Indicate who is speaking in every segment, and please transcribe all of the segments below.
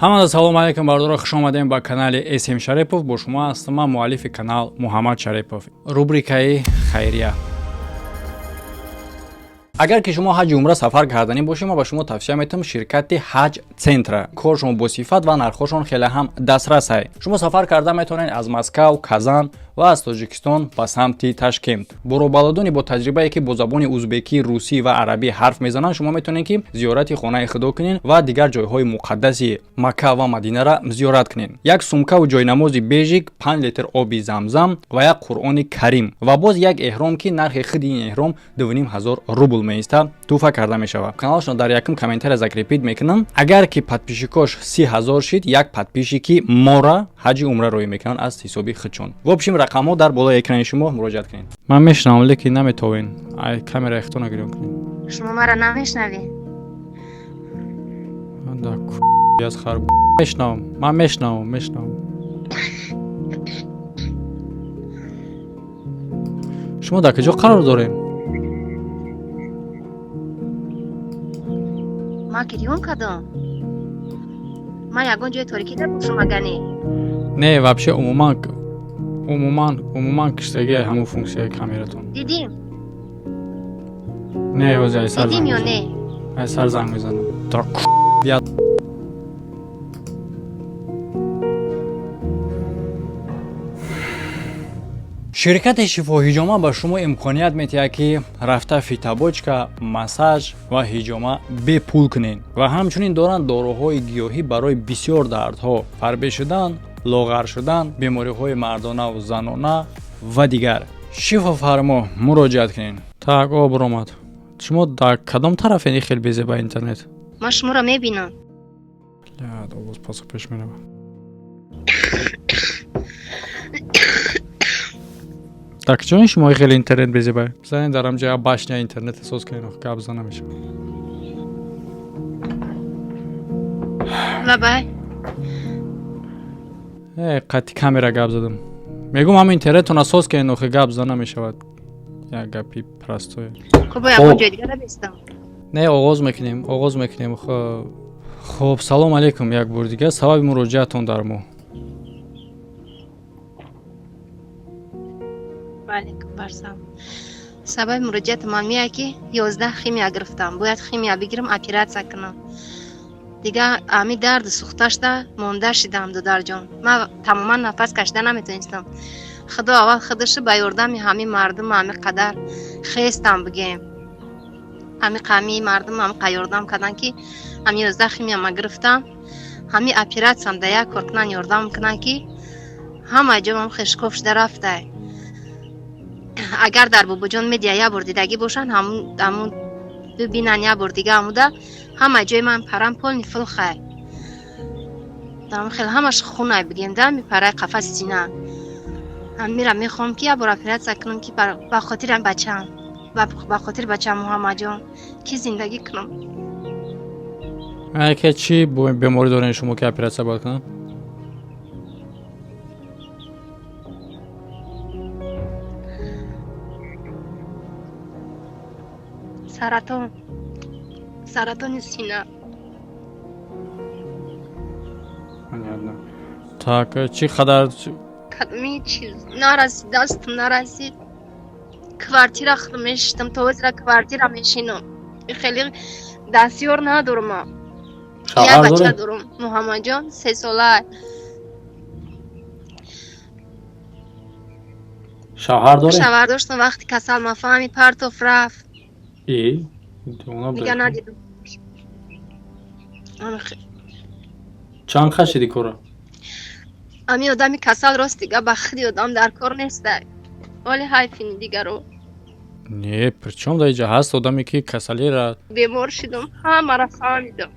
Speaker 1: Ҳамада салому алайкум, бародаро, хуш омадем ба канали СМ Шарипов. Бо шумо ҳастам ман, муаллифи канал Муҳаммад Шарипов. Рубрикаи хайрия. Агар ки шумо ҳаҷи умра сафар карданӣ бошед, ма ба шумо тавсия метавам ширкати Ҳаҷ Центра. Коршон бо сифат ва нархҳошон хеле ҳам дастрасай. Шумо сафар карда метавонед аз Москав, Казан ва аз Тоҷикистон ба самти Ташкент. Бо роҳбаладони бо таҷрибае, ки бо забони узбекӣ, русӣ ва арабӣ ҳарф мезананд, шумо метавонед, ки зиёрати хонаи худо кунед ва дигар ҷойҳои муқаддаси Макка ва Мадинара зиёрат кунед. Як сумкаву ҷойнамози бежик, 5 литр оби Замзам ва як Қуръони Карим ва боз як эҳром, ки нархи худи ин эҳром 2500 рубл меиста, тӯҳфа карда мешавад. Каналашон дар якум комментария закрепить мекунам. Агар ки подписчикош 30 000 шид, як подписчики мора ҳаҷи умра роҳӣ мекунанд аз ҳисоби худшон. В общем, рақамҳо дар болои экрани шумо, муроҷиат кунед. Ман мешунавам, лекин наметовен. Ай камера ихто нагирён кунед.
Speaker 2: Шумо мара намешнавӣ?
Speaker 1: Да аз хар мешунавам, ман мешунавам, мешунавам. Шумо дар куҷо қарор дорем?
Speaker 2: Ман гирён кардам. Ман ягон ҷои торикӣ набошам, агар не?
Speaker 1: Не, вообще, умуман, умуман, умуман киштагии ҳамун функсияи камератон.
Speaker 2: Дидим?
Speaker 1: Не, ози ай сар.
Speaker 2: Дидим ё не?
Speaker 1: Ай сар занг мезанам. Я ширкати Шифоҳиҷома ба шумо имконият медиҳад, ки рафта фитобочка, массаж ва ҳиҷома бепул кунед ва ҳамчунин доранд доруҳои гиёҳӣ барои бисёр дардҳо: фарбе шудан, лоғар шудан, бемориҳои мардонаву занона ва дигар. Шифофармо, муроҷиат кунед. Так, о, буромад. Шумо дар кадом тарафен, хел безеба интернет?
Speaker 2: Ман шуморо мебинам.
Speaker 1: Овоз пасу пеш меравад. Дар куҷои шумо хеле интернет безеба? Занед дар ҳамҷо як башня интернет соз кунед, гап зана мешавад.
Speaker 2: Лабай.
Speaker 1: Э, қати камера гап задам. Мегум, ҳам интернетона соз кунед, охи гап зана мешавад. Як гапи простое.
Speaker 2: Хуб, ягон ҷои дигара бестам.
Speaker 1: Не, оғоз мекунем, оғоз мекунем. Хуб, салом алейкум як бор дигар. Сабаби муроҷиатон дар мо?
Speaker 2: Ваалайкум барсалом. Сабаби муроҷиати ман меяд, ки 11 химия гирифтам, бояд химия бигирам, оператсия кунам. Дигар ами дарду сӯхташда монда шидам, додарҷон. Ман тамоман нафас кашида наметонистам. Худо аввал худаши ба ёрдами ҳамин мардум ҳами қадар хестам, бигем, ҳами қами мардум ҳами ёрдам карданд, ки ҳами 11 химия ма гирифтам, ҳами оператсиям да як кор кунанд, ёрдам кунанд, ки ҳама ҷомам хешкоф шуда рафтай. Агар дар Бобоҷон Медиа як бор дидагӣ бошанд, ҳамун бибинанд як бор дига. Ҳамуда ҳама ҷои ман парам полный фулхай, хел ҳамаш хунай, бигем, да мепарай қафаси сина. Мира мехоҳам, ки як бор оператсия кунам, ки ба хотири бачаам, ба хотири бачаам Муҳаммадҷон, ки зиндагӣ кунам.
Speaker 1: Ке чӣ беморӣ доред шумо, ки оператсия бояд кунам?
Speaker 2: Саратон, саратони сина.
Speaker 1: Понятно. Так, чӣ қадар?
Speaker 2: Кадми чиз нарасид, дастам нарасид. Квартира худ мешиштам, то озира квартира мешинам, хеле дастёр надорам. Як бача дорам, Муҳаммадҷон, 3 сола.
Speaker 1: Шавҳар доред?
Speaker 2: Шавҳар доштам, вақти касал мафаҳми партоф рафт.
Speaker 1: И
Speaker 2: дига надидам.
Speaker 1: Чанд кашиди кора?
Speaker 2: Ами одами касал, рост дига, ба худи одам дар кор нестай, оли ҳайфини дигаро.
Speaker 1: Не, причём дар иҷа ҳаст одаме, ки касалира.
Speaker 2: Бемор шидам, ҳамара фаҳмидам.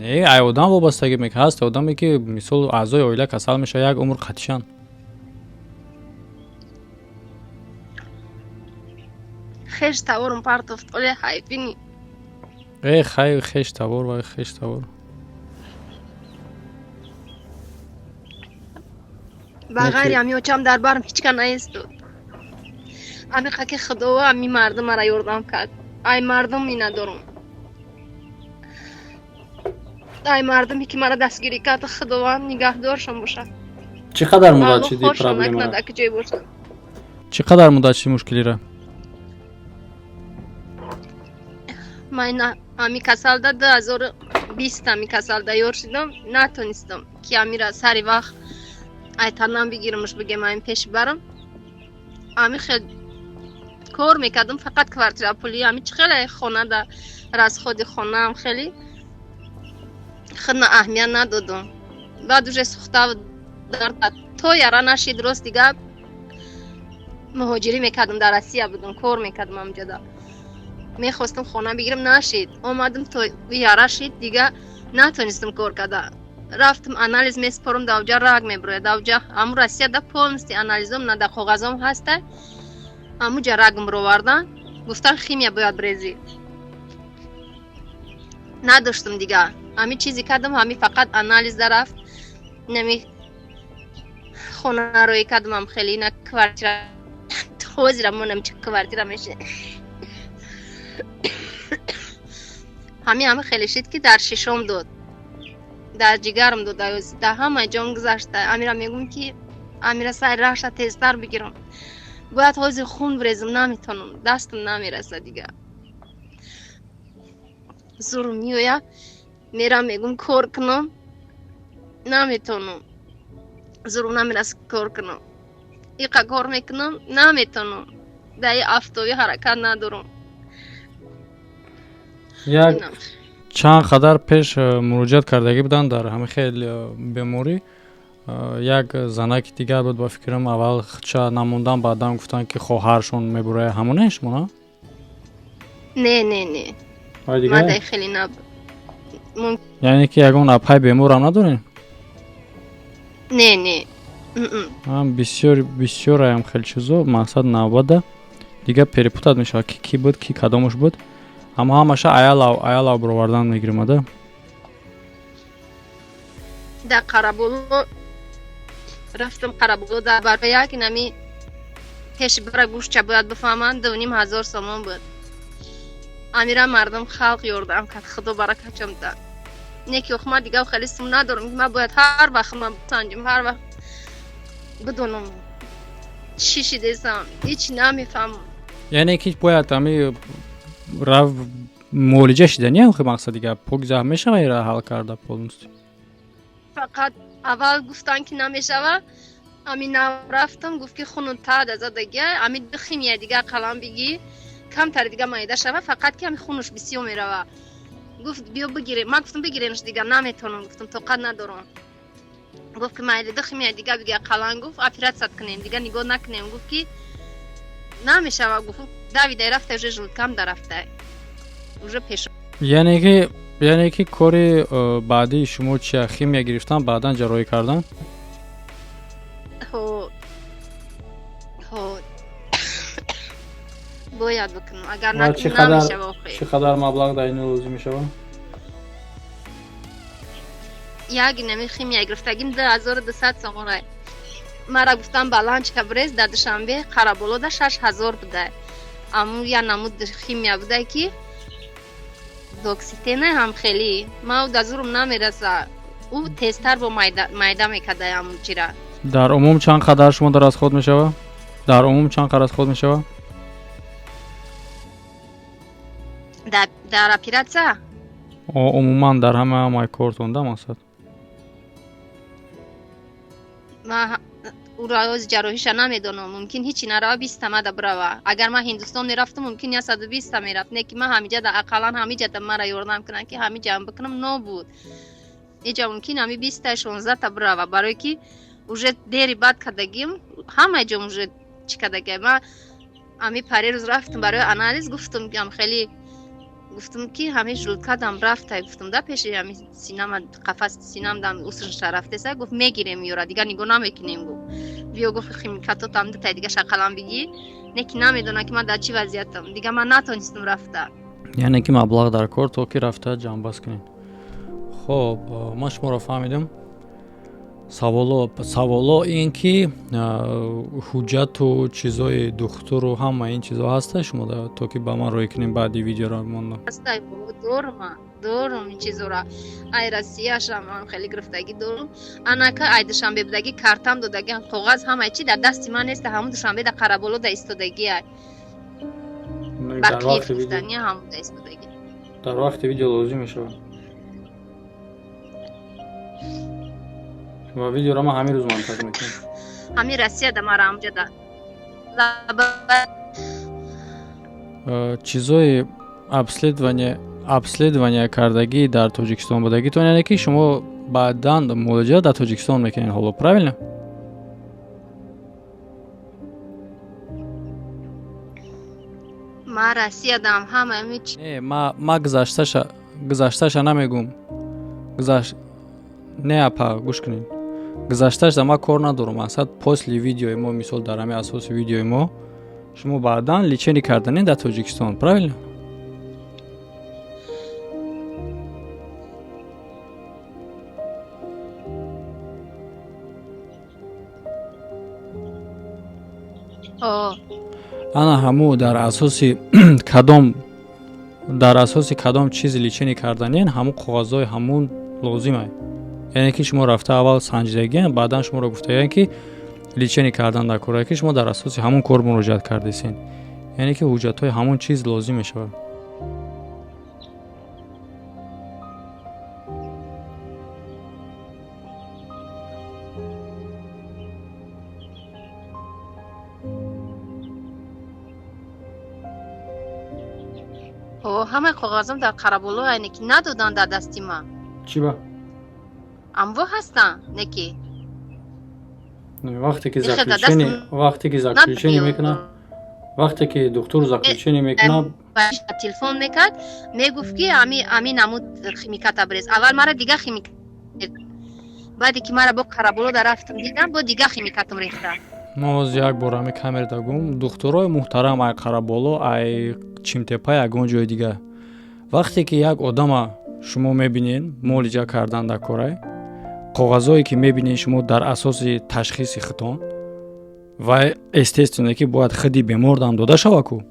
Speaker 1: Не, ай одам вобастагӣ мекунад. Ҳаст одаме, ки мисол аъзои оила касал мешавад, як умр қатишанд.
Speaker 2: Хеш таворум партофт, оли ҳайфини.
Speaker 1: Э, хай, хеш тавор вай, хеш тавор.
Speaker 2: Ба ғайри ами очам дар барм ҳеч ка наистод. Амиқа ки худово ами мардум мара ёрдам кард, ай мардум минадорум. Ай мардуме ки мара дастгирӣ кард, Худованд нигаҳдоршон бошад.
Speaker 1: Чӣ қадар муддат
Speaker 2: Аллоҳ
Speaker 1: шиди
Speaker 2: хоршон
Speaker 1: проблемара?
Speaker 2: накунад, аки ҷой бошад.
Speaker 1: Чӣ қадар муддат шиди мушкилира?
Speaker 2: Ман ҳами касалда 2020 ҳами касалда ёр шидам, натонистам ки ҳамира сари вақт айтанам бигирамш, бигем ҳамин пеш барам. Ҳами хел кор мекардам, фақат квартира пулӣ, ҳами чӣ хеле хонада расходи хонаам хеле худна аҳамият надодам. Баъд уже сухта дард то яра нашид. Рости гап, муҳоҷирӣ мекардам, дар Россия будам, кор мекардам, ҳамҷода мехостам хона бигирам, нашид. Омадам, то яра шид, дига натонистам кор карда. Рафтам, анализ месупорам, давҷа раг мебирояд. Давҷа ҳаму Россияда полностью анализом на дар коғазом ҳаста. Ҳамуҷа рагм бировардан, гуфтан, химия бояд брезӣ. Надоштам дига, ҳами чизе кардам, ҳами фақат анализ дарафт. Нами хонароӣ кардамам, хеле ина квартира ҳозира монам, чи квартира меши. Ҳами хеле шид, ки дар шишом дод, дар ҷигарам дод, дар ҳама ҷом гузашта. Амира мегӯм, ки амира сари раҳша тезтар бигирам. Бояд ҳозир хун бирезам, наметонам, дастам намераса дига. Зурм меояд, мерам, мегӯм, кор кунам, наметонам, зурм намераса кор кунам. Иқа кор мекунам, наметонам, дар и афтовӣ ҳаракат надорам.
Speaker 1: Як чанд қадар пеш муроҷиат кардагӣ буданд дар ҳамин хел беморӣ. Як занаки дигар буд, ба фикрам, аввал худша намондан, баъдан гуфтанд, ки хоҳаршон мебурая. Ҳамоне шумо, на?
Speaker 2: Не, не, не, мадай хеле набуд.
Speaker 1: Яъне ки ягон апай беморам надорем?
Speaker 2: Не, не.
Speaker 1: Бисёр бисёраям хел чизо, мақсад, навбада дигар перепутать мешавад, ки ки буд, ки кадомаш буд. Аммо ҳамаша аялав аялав бировардан мегиримада.
Speaker 2: Дар Қараболо рафтам, Қараболо дар барои як инами пеши бара гӯшча бояд бифаҳманд, 2500 сомон буд. Амира мардум, халқ ёрдам кард, Худо баракатшон дад. Не ки охи, ман дига хеле сум надорам. Ман бояд ҳар вақт ман бисанҷам, ҳар вақт бидонам чӣ шидесам. Ҳеҷ намефаҳмам.
Speaker 1: Яъне ки бояд ами рав муолиҷа шидани, охи, мақсади гап, пок заҳм мешава ира ҳал карда полностью?
Speaker 2: Фақат аввал гуфтан, ки намешава. Ами нав рафтам, гуфт, ки хуну тада задагия, ами ду химия дига қалам бигӣ, камтари дига майда шава, фақат ки ами хунуш бисёр мерава. Гуфт, биё бигире. Ман гуфтам, бигиренш, дига наметонам, гуфтам, тоқат надорам. Гуфт, ки майли, ду химия дига биги қалам, гуфт, оператсия кунем, дига нигоҳ накунем. Гуфт, ки намешава, гуфт, давидай рафта, уже желудкам дарафта, уже пеш.
Speaker 1: Яъне ки кори баъдии шумо чия? Химия гирифтан, баъдан ҷарроҳӣ кардан?
Speaker 2: Ҳо, ҳо, бояд бикунам, агар
Speaker 1: чӣ
Speaker 2: накунам, намешава охи.
Speaker 1: Чӣ қадар маблағ дар ин лозим мешавад?
Speaker 2: Як инами химия гирифтагим 2200 сомон. Мара гуфтам, баланчка брез, дар Душанбе Қараболода 6000 буда. Аму я намуд химия буда, ки докситена ҳам хеле ма да зурум намераса, ӯ тезтар бо майда мекарда аму чира.
Speaker 1: Дар умум чанд қадар шумо дар расход мешавад? Дар умум чанд қадар расход мешавад?
Speaker 2: Дар оператсия?
Speaker 1: Умуман, дар ҳама ҳамаи кортон да, мақсад.
Speaker 2: Ма ӯро ози ҷарроҳиша намедонам, мумкин ҳичи нарава, 20 тамада бирава. Агар ман Ҳиндустон мерафтам, мумкин 120та мерафт. Не ки ман ҳамиҷада, ақаллан ҳамиҷада мара ёрдам кунанд, ки ҳамиҷаам бикунам, нобуд. Иҷа мумкин ҳами 20та, 16та бирава, барое ки уже дери бад кардагим, ҳамаи ҷом уже чӣ кардагиам. Ман ҳами парерӯз рафтам барои анализ, гуфтам, ам хеле гуфтам, ки ҳами желудкадам рафта, гуфтам, да пеши ҳами синама, қафаси синам дам усрша рафтеса. Гуфт, мегирем ёра, дига нигоҳ намекунем. Гуфт, биё, гуфт, химикатотам дутай дига шақалам бигӣ. Не ки намедонам, ки ман дар чӣ вазъиятам, дига ман натонистам рафта.
Speaker 1: Яъне ки маблағ дар кор, то ки рафта ҷамъбаст кунед. Хоб, ман шуморо фаҳмидам. Саволо ин ки ҳуҷҷату чизои духтуру ҳама ин чизо ҳаста шумо, то ки ба ман роҳӣ кунем, баъди видеоро мондам?
Speaker 2: Дорма. Дорум ин чизора. Ай Россияшам ам хеле гирифтагӣ дорум. Анака ай Душанбе будагӣ, картам додагӣ, коғаз, ҳамаи чи дар дасти ман нест, ҳамун Душанбе дар Қараболо да истодагӣ ай. Ба Киев гуфтани ҳамун да истодагӣ.
Speaker 1: Дар вақти видео лозим мешавад. Ва видеоро ман ҳамин рӯз монтаж мекунам.
Speaker 2: Ҳамин Россия да мара ҳамҷа да.
Speaker 1: Чизои обследование кардагӣ дар Тоҷикистон будагитон, яъне ки шумо баъдан муолиҷа дар Тоҷикистон мекунед ҳоло, правильно?
Speaker 2: Ман Россия дам ҳама.
Speaker 1: Не, ма гузашташа намегум. Не, апа, гӯш кунед, гузашташа ма кор надорам. Мақсад, после видеои мо, мисол, дар ҳамин асоси видеои мо шумо баъдан лечение карданед дар Тоҷикистон, правильно? Ана ҳаму дар асоси кадом чиз лечение карданен, ҳамун коғазҳои ҳамун лозимай. Яъне ки шумо рафта аввал санҷидагиан, баъдан шуморо гуфтагиан, ки лечение кардан дар кора, ки шумо дар асоси ҳамун кор муроҷиат кардесен, яъне ки ҳуҷҷатҳои ҳамун чиз лозим мешавад.
Speaker 2: Ҳамаи коғазам дар Қараболо, айне ки надоданд дар дасти ман.
Speaker 1: Чӣ ба?
Speaker 2: Амво ҳастанд, не ки.
Speaker 1: Вақте ки заключение мекунад, вақте ки духтур заключение мекунад.
Speaker 2: Телефон мекард, мегуфт, ки ами намуд химиката брез. Аввал мара дига химик, баъде ки мара бо Қараболо да рафтам, дидам, бо дига химикатам рехта.
Speaker 1: Мо ҳозир як бор ҳами камерада гум, духтурои муҳтарам, ай Қараболо, ай Чимтепа, ягон ҷои дигар, вақте ки як одама шумо мебинед муолиҷа кардан дар корай, коғазое ки мебинед шумо дар асоси ташхиси хитон ва, естественно, ки бояд худи бемордам дода шава ку.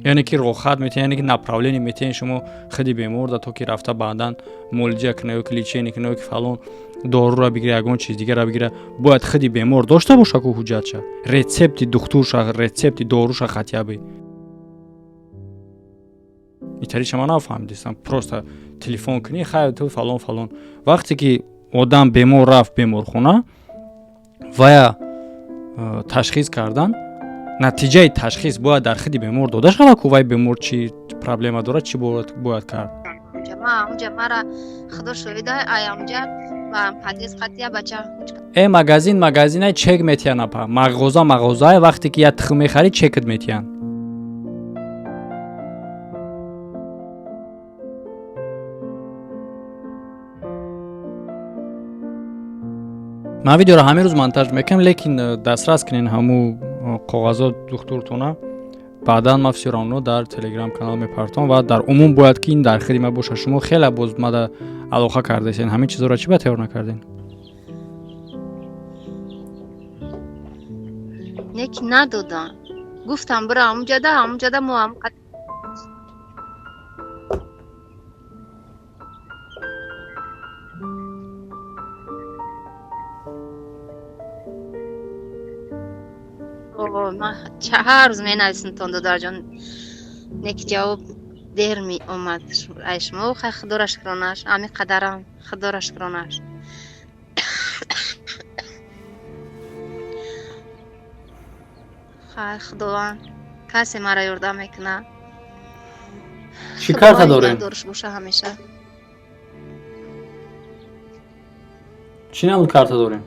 Speaker 1: Яъне ки рохат метиҳен, яъне ки направление метиҳен шумо худи беморда, то ки рафта баъдан муолиҷа куна ё ки лечение куна, ё ки фалон дорура бигира, ягон чиз дигара бигира, бояд худи бемор дошта боша ку ҳуҷҷатша, рецепти духтурша, рецепти доруша хотя бы. Италиша ман нафаҳмидистам. Просто телефон кунӣ, хайр, ту фалон фалон. Вақте ки одам бемор рафт беморхона, вая ташхис кардан, натиҷаи ташхис бояд дар худи бемор дода шавад ку, вай бемор чӣ проблема дорад, чӣ бояд кард.
Speaker 2: Унҷа мара, худо шоҳида, ай амҷа ба подъезд қатия бача.
Speaker 1: Магазин магазинай чек метиҳан, апа, мағоза мағозае, вақте ки як тухм мехарӣ, чекат метиҳан. Ман видеоро ҳамин рӯз монтаж мекунам, лекин дастрас кунен ҳаму коғазо духтуртона, баъдан ман всё равно дар телеграм канал мепартом ва дар умум бояд ки ин дар хиди ма боша. Шумо хеле боз мада алоқа кардесен, ҳамин чизоро чӣ ба тайёр накарден?
Speaker 2: Не ки надодам, гуфтам бира ҳамунҷада, ҳамунҷада мо ҳам. Ман ҳар рӯз менависимтон, додарҷон, не ки ҷавоб дер меомад ай шумо. Хай, худора шукронаш, ҳамин қадарам худора шукронаш. Хай, худованд касе мара ёрдам мекунад.
Speaker 1: Чӣ карта дорем?
Speaker 2: Дориш боша ҳамеша.
Speaker 1: Чӣ намуд карта дорем?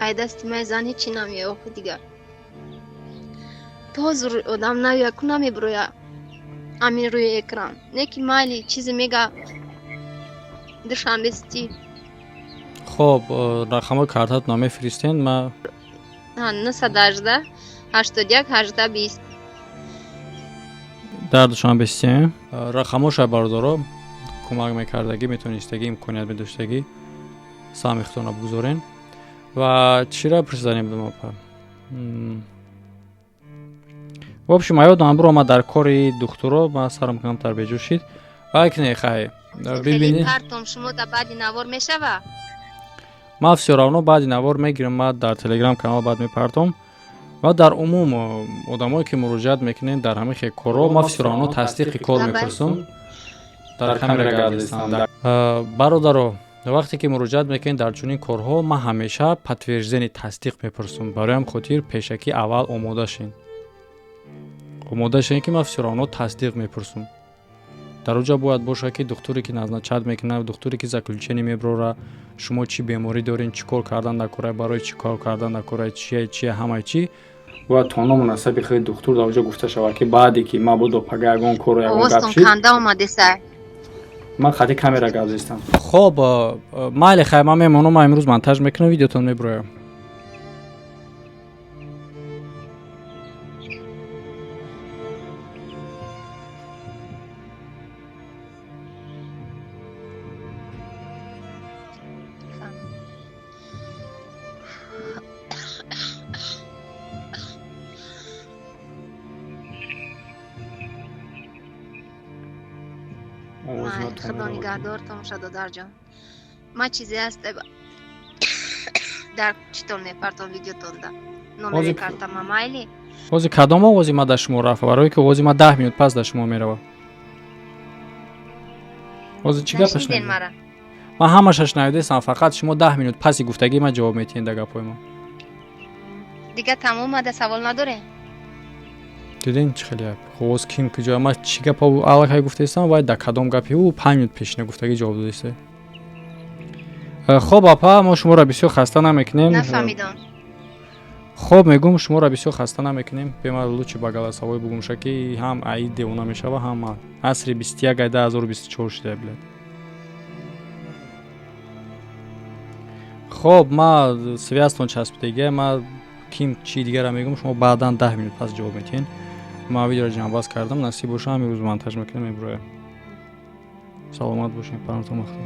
Speaker 2: Ай дасти май зан ҳечи намеёху дигар. То ҳозир одам навяку намебироя амин рӯи экран. Не ки майли, чизе мега Душанбе Сити.
Speaker 1: Хоб, рақамҳои картатона мефиристен, ма.
Speaker 2: 918 81 18 20.
Speaker 1: Дар Душанбе Сити рақамҳоша, бародаро, кӯмак мекардагӣ, метонистагӣ, имконият медоштагӣ, саҳми худтонро бигузорен. Ва чира пурсиданем будам, апа? В общем, аёдам биромад дар кори духтуро, ман сарам камтар беҷо шид. Вай кне, хай. Бибини.
Speaker 2: Партом шумо да баъди навор мешава?
Speaker 1: Ман всё равно баъди навор мегирам, ман дар телеграм канал баъд мепартом. Ва дар умум одамое ки муроҷиат мекунед дар ҳамин хел корҳо, ман всё равно тасдиқи кор мепурсам. Дар камера гардистам. Бародаро, вақте ки муроҷиат мекунед дар чунин корҳо, ман ҳамеша подтверждение, тасдиқ мепурсам. Барои ҳам хотир пешакӣ аввал омода шин. Омода шин, ки ман всё равно тасдиқ мепурсам. Дар оҷа бояд бошад, ки духтуре ки назначать мекунад, духтуре ки заключение мебарора, шумо чӣ беморӣ дорен, чӣ кор кардан дар кора, барои чӣ кор кардан дар кора, чия чия, ҳамаи чӣ бояд то ному насаби худи духтур дар оҷа гуфта шавад, ки баъде ки мабодо пага ягон кору ягон гап
Speaker 2: Овозтон
Speaker 1: шид.
Speaker 2: Канда омадеса.
Speaker 1: Ман хати камера гап зистам. Хоб, майли, хай, ман мемонам, ман имрӯз монтаж мекунам, видеотон мебироям.
Speaker 2: Худо нигаҳдортон бошад, додарҷон. Ман чизе ҳаст, дар читон мепартом, видеотонда номери картама, майли?
Speaker 1: Ҳозир кадом овози ма дар шумо рафт? Барое ки овози ма 10 минут пас дар шумо мерава. Ҳозир чӣ гапаш?
Speaker 2: Нашниден мара?
Speaker 1: Ман ҳамаша шунавидестам, фақат шумо 10 минут паси гуфтагии ман ҷавоб метиҳед дар гапҳои ман.
Speaker 2: Дига тамом ада, савол надорем?
Speaker 1: Диден, чӣ хеле овоз ким куҷо, ман чӣ гапа аллакай гуфтаистам, вай дар кадом гапи ӯ 5 минут пешина гуфтагӣ ҷавоб додиста. Хоб, апа, мо шуморо бисёр хаста намекунем.
Speaker 2: Нафаҳмидам.
Speaker 1: Хоб, мегӯм, шуморо бисёр хаста намекунем. Бема лучше ба голосовой бугумша, ки ҳам аи девона мешава, ҳам ман. Асри 21 ай 2024 шуда, блядь. Хоб, ма связь тон часпидага, ма ким чи дигара мегӯм, шумо баъдан 10 минут пас ҷавоб метиҳед. Ман видеоро ҷамъбаст кардам, насиб боша, ҳамин рӯз монтаж мекунам, мебироям. Саломат бошед, паноҳтон махтум.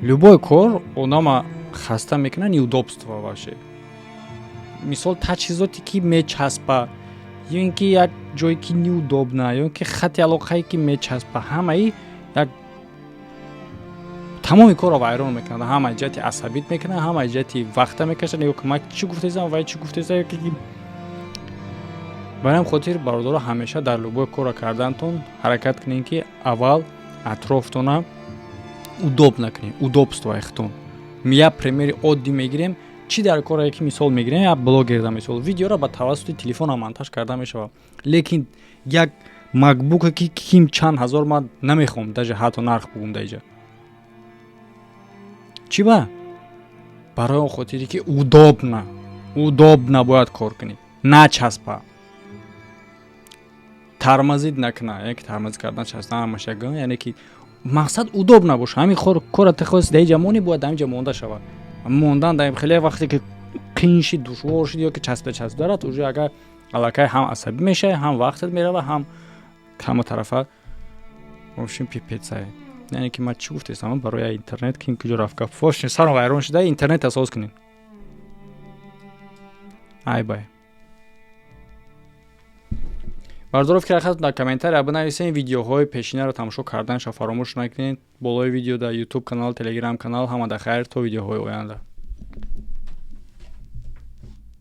Speaker 1: Любой кор одама хаста мекунад, неудобство ваше. Мисол, таҷҳизоте ки мечаспа, ё ин ки як ҷое ки неудобно, ё ин ки хати алоқае ки мечаспа, ҳамаи як тамоми корро вайрон мекунад, ҳама ҷиҳати асабит мекунад, ҳама ҷиҳати вақта мекашад. Ё ки ман чӣ гуфтесам, вай чӣ гуфтеса, ё ки. Барои ҳам хотир, бародаро, ҳамеша дар любой корро кардантон ҳаракат кунед, ки аввал атрофтона удобно кунед, удобство ихтон. Я примери оддӣ мегирем. Чӣ дар корае ки мисол мегирем, як блогерда мисол видеоро ба тавассути телефона монтаж карда мешавад, лекин як макбуке ки ким чанд ҳазор, ман намехоҳам даже ҳатто нарх бугум дар иҷа. Чӣ ба? Барои он хотире ки удобно, удобно бояд кор кунӣ, начаспа, тормозить накуна, яъне ки тормозить кардан, часпа ҳамаш як, яъне ки мақсад удобно боша. Ҳамин кора ти хости дар иҷа монӣ, бояд дар инҷа монда шавад. Мондан дар хеле вақте ки қин шид, душвор шид ё ки часпида часпида рафт, уже агар аллакай ҳам асабӣ мешавӣ, ҳам вақтат мерава, ҳам ҳама тарафа, в общем, пипец ае. Яъне ки ман чӣ гуфтестам? Барои интернет ким куҷо рафт гап, сарам вайрон шуда. Интернет асос кунед. Ай бай, бародаро, фикр хат дар комментария бинависен. Видеоҳои пешинаро тамошо карданашро фаромӯш накунед, болои видео дар ютуб канал, телеграм канал. Ҳама да хайр, то видеоҳои оянда.